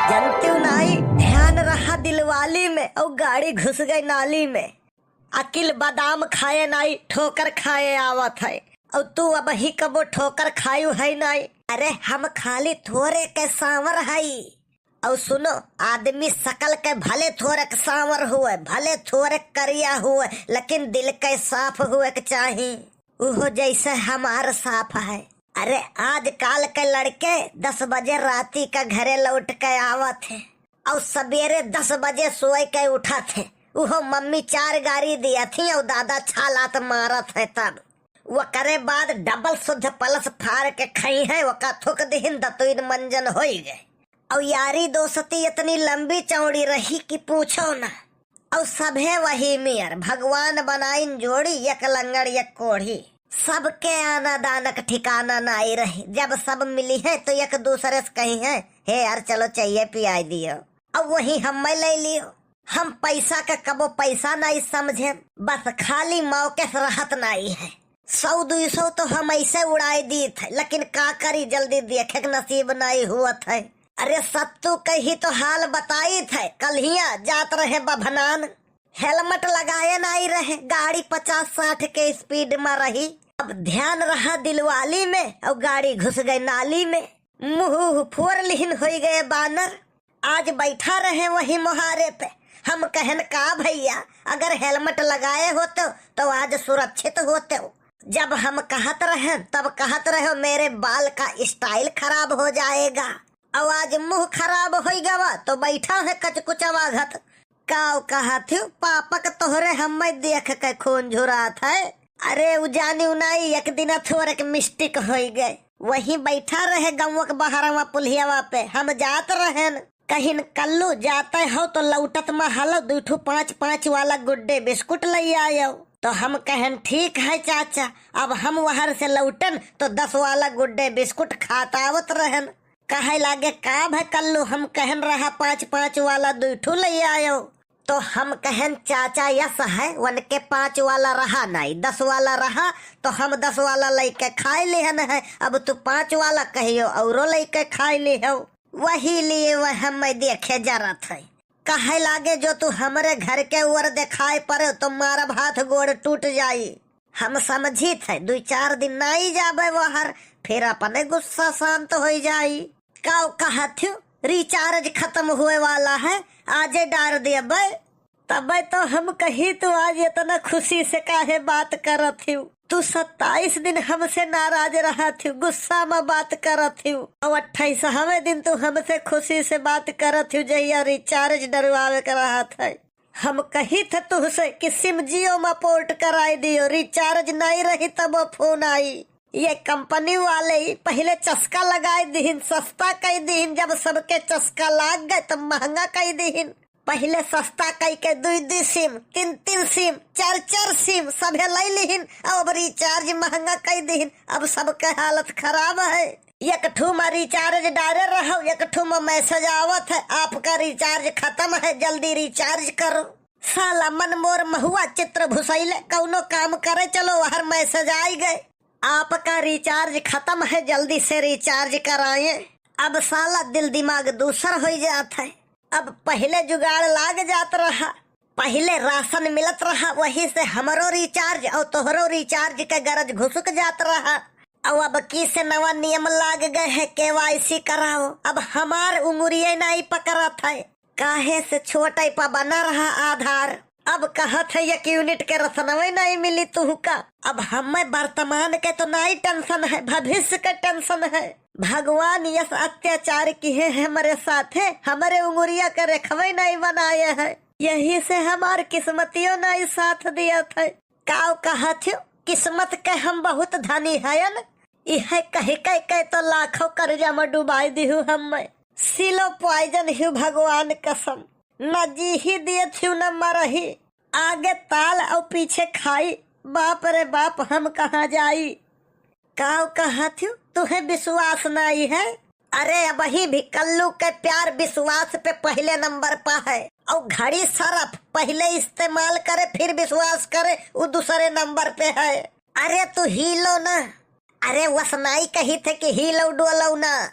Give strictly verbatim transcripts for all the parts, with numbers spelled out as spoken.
जनतिउ नाई, ध्यान रहा दिलवाली में, और गाड़ी घुस गई नाली में। अकिल बादाम खाए नाई, ठोकर खाए आवत है। और तू अबही कबो ठोकर खायु है नाई। अरे, हम खाली थोरे के सांवर हई। और सुनो, आदमी सकल के भले थोरे के सांवर हुए, भले थोरे करिया हुए, लेकिन दिल के साफ हुए के चाही। उहो जैसे हमार साफ है। अरे, आजकाल के लड़के दस बजे राती का घरे लौट के आवत है और सबेरे दस बजे सोए के उठत है। उहो मम्मी चार गारी दियत ही और दादा छालात मारत है। तब वकरे बाद डबल शुद्ध पलस फार के खई है, वका थुक दिहिन, दतुइन मंजन होई गए। और यारी दोस्ती इतनी लंबी चौड़ी रही कि पूछो ना। और सभे वही मियर, भगवान बनाइन जोड़ी, एक लंगड़ एक कोढ़ी। सबके आना दानक ठिकाना नाई रहे। जब सब मिली है तो एक दूसरे से कही है, "हे यार, चलो चाहिए पियाई दियो।" अब वही हमें ले लियो। हम पैसा का कबो पैसा नाई समझे, बस खाली मौके से रहत नाई है। सौ दुई सौ तो हम ऐसे उड़ाई दीत है, लेकिन का करी, जल्दी देखे के नसीब नाई हुअत है। अरे, सत्तू कही तो हाल बताइत है, कल्हिया जात रहे बभनान, हेलमेट लगाए नाई रहे, गाड़ी पचास साठ के स्पीड में रही। अब ध्यान रहा दिलवाली में, और गाड़ी घुस गई नाली में, मुंह फोर लिहिन होई गए बानर। आज बैठा रहे वही मोहारे पे। हम कहन, "का भैया, अगर हेलमेट लगाए होते तो आज सुरक्षित होते।" जब हम कहत रहे, तब कहत रहे, "मेरे बाल का स्टाइल खराब हो जाएगा।" और आज मुंह खराब होई गवा तो बैठा है कचकुचवा घत। काव कहत हूँ, पापक तोहरे हमें देख के खून झुरात है। अरे, उ जानी उ नाई, एक दिन थोड़क मिस्टेक होई गए। वहीं बैठा रहे गौवक बहरवा पुलियावा पे, हम जात रहन। कहिन, "कल्लू, जाते हो तो लौटत में हलो दुई ठो पाँच पाँच वाला गुड्डे बिस्कुट ले आयो।" तो हम कहन, "ठीक है चाचा।" अब हम वहर से लौटन तो दस वाला गुड्डे बिस्कुट खात आवत रहन। कहे लागे, "का भे कल्लू, हम कहन रहा पाँच पाँच वाला दुई ठो ले आयो।" तो हम कहन, "चाचा यस है, उनके पाँच वाला रहा नाई, दस वाला रहा, तो हम दस वाला लइके खाए लेहन है, अब तू पाँच वाला कहियो औरो लइके खाए लेहो।" वही लिए वह हमें देखे जरत है। कहे लागे, "जो तू हमरे घर के ओर देखाए पड़े तो मारब हाथ गोड़ टूट जाई।" हम समझित है, दुई चार दिन नाई जाबे वहर, फिर अपने गुस्सा शांत होई जाई। काव कहत हूँ, रिचार्ज खत्म हुए वाला है, आजे डार देबे। तबे तो हम कही, "तू आज इतना खुशी से काहे बात करत हूँ? तू सत्ताईस दिन हमसे नाराज रहत हूँ, गुस्सा में बात करत हूँ, और अट्ठाईसवें दिन तू हमसे खुशी से बात करत हूँ, जहिया रिचार्ज डरवावे के रहत है।" हम कही थे तुहसे कि सिम जियो में पोर्ट कराई दियो, रिचार्ज नहीं रही तब वो फोन आई। ये कंपनी वाले ही पहले चस्का लगाई दिहिन, सस्ता कई दिहिन, जब सबके चस्का लाग गए तब महंगा कई दिहिन। पहले सस्ता कई के दुई दुई सिम, तीन तीन सिम, चार चार सिम सभे ले लिहिन, अब रिचार्ज महंगा कई दिहिन, अब सबके हालत खराब है। एक ठू में रिचार्ज डारे रहो, एक ठू में मैसेज आवत है, "आपका रिचार्ज खत्म है, जल्दी रिचार्ज करो।" साला मन मोर महुआ चित्र भुसैले, कौनो काम करे चलो, वहर मैसेज आई गए, "आपका रिचार्ज खत्म है, जल्दी से रिचार्ज कराएं।" अब साला दिल दिमाग दूसर होई जात है। अब पहले जुगाड़ लाग जात रहा, पहले राशन मिलत रहा, वही से हमरो रिचार्ज और तोहरो रिचार्ज के गरज घुसुक जात रहा। और अब की से नवा नियम लाग गए है, केवाईसी कराओ। अब हमार उंगुरिये नाई पकड़त है, काहे से छोटे पा बना रहा आधार। अब कहत है एक यूनिट के रसनवे नाई मिली तुहका। अब हमें वर्तमान के तो नाई टेंशन है, भविष्य के टेंशन है। भगवान यस अत्याचार किहे हमरे साथे, हमरे उंगुरिया के रेखवे नाई बनाए है, यही से हमार किस्मतियो नाई साथ दियत है। काव कहत हो, किस्मत के हम बहुत धनी हयन, इहे कह कह के तो लाखों कर्जा में डुबाई दिहु हमें। सिलो पॉइजन हिउ भगवान कसम, न जी ही दियत हिउ न मरही, आगे ताल और पीछे खाई, बाप रे बाप हम कहाँ जाई। काव कहत हिउ, तुहे विश्वास नाई है? अरे, अबही भी कल्लू के प्यार विश्वास पे पहले नंबर पर है। और घड़ी सरफ पहले इस्तेमाल करे, फिर विश्वास करे, उ दूसरे नंबर पे है। अरे, तू हीलो ना। अरे, वसनाई कही थे कि हीलो डोलो ना।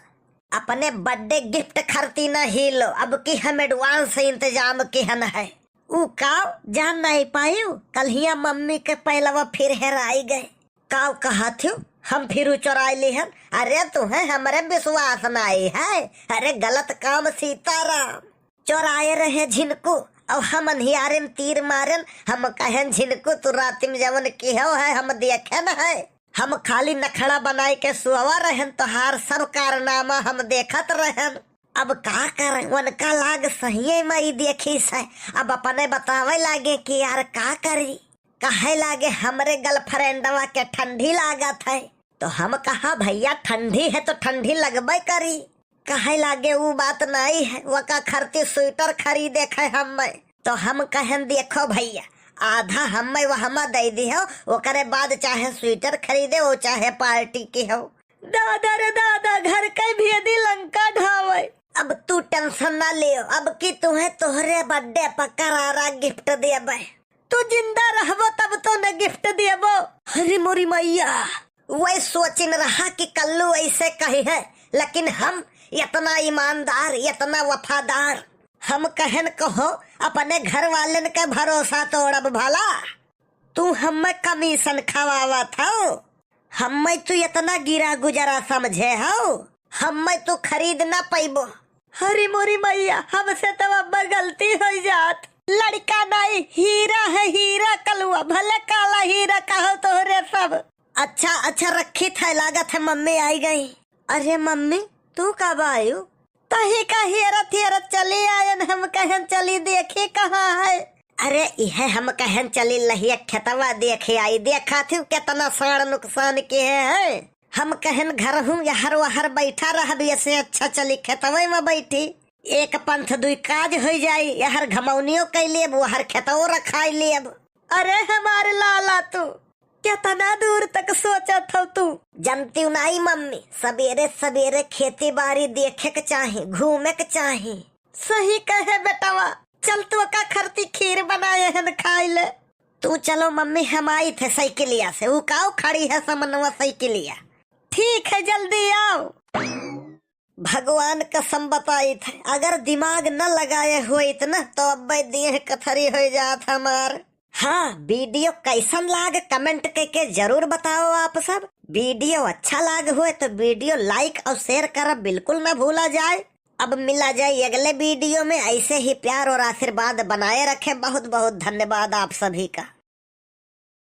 अपने birthday gift खरती न ही लो, अब की हम advance इंतजाम किहन है। ऊ काव, जान नाहीं पायू, कल्हिया मम्मी के पैलवा फिर हेराई गए। काव कहत हो, हम फिर चोराई लिहन? अरे तुहें हमरे विश्वास नाहीं है, अरे गलत काम सीताराम। चोराए रहे झिनकू, और हम अन्हियारे में तीर मारेन। हम कहेन झिनकू तू राति में जवन किहो है हम देखेन है, हम खाली नखड़ा बनाए के सुअवा रहेन, तोहार सब कारनामा हम देखत रहेन। अब का करें, उनका लाग सहिये में ई देखी से, अब अपने बतावे लागे कि यार का करी। कहे लागे हमरे girlfriendवा के ठंडी लागत है, तो हम कहा भैया ठंडी है तो ठंडी लगबे करी। कहे लागे ऊ बात नाहीं है, वका खरती sweater खरीदे खे हम्मे, तो हम कहेन देखो भैया आधा हम्मे वहमा दे दिहो, ओकरे बाद चाहे sweater खरीदे हो चाहे party किहो। दादा रे दादा, घर के भेदी लंका ढावे। अब तू tension ना लियो, अब की तुहें तोहरे birthday पर करारा gift देबे। तू जिंदा रहबो तब तो न gift देबो। अरे मोरी मैया, वही सोचिन रहा कि कल्लू ऐसे कही है, लेकिन हम इतना ईमानदार, इतना वफादार। हम कहेन कहो अपने घर वालन के भरोसा तोड़ब भला? तू हम्मे commission खवावत हो, हम्मे तू इतना गिरा गुजरा समझे हो, हम्मे तू खरीद ना पैबो। हरी मोरी मैया, हमसे तो अब गलती हो जात। लड़का नाहीं, हीरा है, हीरा कलुआ, भले काला हीरा कहो तोहरे सब। अच्छा, अच्छा, रखी थे, लागत है मम्मी आई गई। अरे मम्मी, तू कब आयु? तही का हेरत हेरत चली आयन, हम कहेन चली देखी कहाँ है। अरे इहे हम कहेन चली लहिया खेतवा देखे आई, देखा थी कितना साड़ नुकसान किहे है। हम कहेन घर हूँ यहर वहर बैठा रहब, ऐसे अच्छा चली खेतवे में बैठी, एक पंथ दुई काज हो जाई, यहर घमौनियो कई लेब, वहर खेतवो रखाई लेब। अरे हमारे लाला तू कितना दूर तक सोचत हो तू? जनती नाहीं मम्मी, सबेरे सबेरे खेती बाड़ी देखे के चाही, घूमे के चाही। सही कहे बेटवा, चल तू का खरती खीर बनाए हन खाई ले। तू चलो मम्मी, हम आई थे साइकिलिया से, ऊ काव खड़ी है समनवा साइकिलिया। ठीक है, जल्दी आओ। भगवान कसम बताई थे, अगर दिमाग न लगाए होइत न तो अब्बे देह कथरी हो जात हमार। हाँ, video कैसन लाग comment करके जरूर बताओ आप सब। Video अच्छा लाग होए तो video like और share करब बिल्कुल न भूला जाए। अब मिला जाए अगले video में, ऐसे ही प्यार और आशीर्वाद बनाए रखें। बहुत बहुत धन्यवाद आप सभी का।